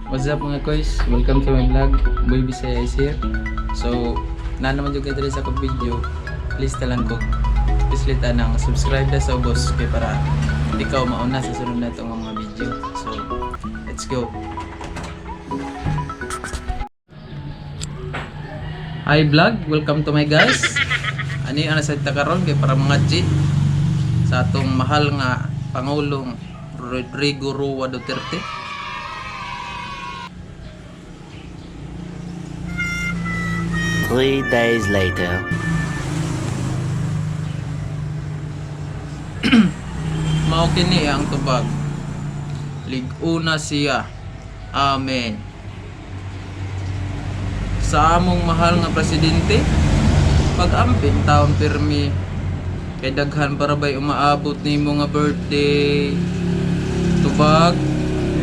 What's up, mga koys? Welcome to my vlog. Boy Bisaya is here. So, na naman jud kayo diri sa akong video. Please talang ko please ng subscribe na sa ubos kay para ikaw mauna sa sunod na itong mga video. So, let's go. Hi vlog, welcome to my guys. Ani ang nasa karon kay para mga G sa atong mahal nga Pangulong Rodrigo Roa Duterte. 3 days later. Mao kini ang tubag. Lig-una siya. Amen. Sa among mahal nga presidente, pag-amping taon pirmi kay daghan para bay umaabot nimo nga birthday. Tubag.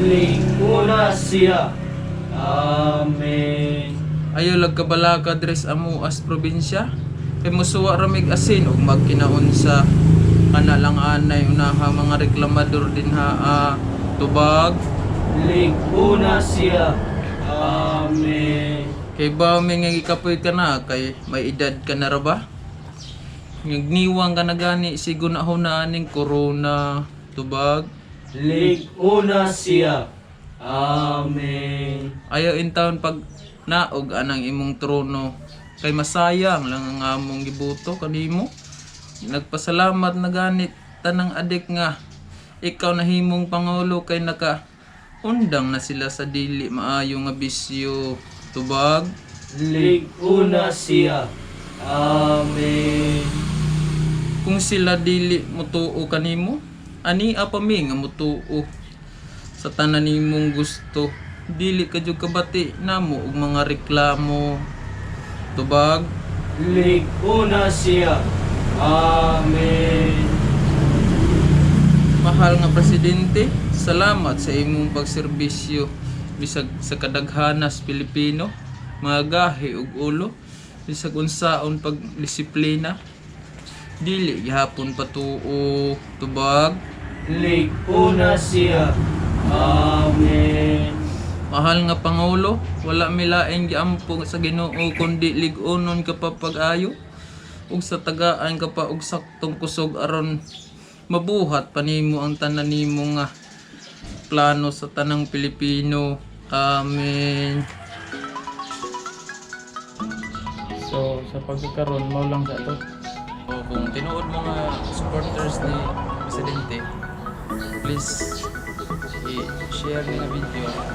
Liguna siya. Amen. Ayo lag kabalaka dress amo as probinsya. Kay musuwa ramig asin ug magkinaunsa. Kana lang anay unaha mga reklamador din ha ah. Tubag. Liguna siya. Amen. Kay ba may nga gikapoy ka na kay may edad ka na ra ba? Nagniwang ka na gani sigo na na aning corona, tubag. Liguna siya. Amen. Ayaw in town pag naog anang imong trono kay masayang lang ang among gibuto kanimo. Nagpasalamat na gani tanang adik nga ikaw nahimong pangulo kay naka undang na sila sa dili maayo nga bisyo, tubag. Liguna siya. Amen. Kung sila dili mutuo kanimo, ani pa mi nga mutuo sa tanan nimong gusto. Dili ka jud kabati namo og mga reklamo, tubag. Liguna siya. Amen. Mahal nga presidente, salamat sa imong pagserbisyo bisag sa kadaghanas Pilipino, mga gahi ug ulo, bisag unsaon pagdisiplina, dili gihapon patuo, tubag. Liguna siya. Amen. Mahal nga Pangulo, wala milaing giampo sa Ginoo kundi lig-onon ka pa pag-ayo ug sa tagaan ka pa og saktong kusog aron mabuhat pa nimo ang tanan nimo nga plano sa tanang Pilipino. Amen. So sa pagkakaroon mao lang sa to. So, kung tinuod mga supporters ni Presidente, please i-share ni nga video.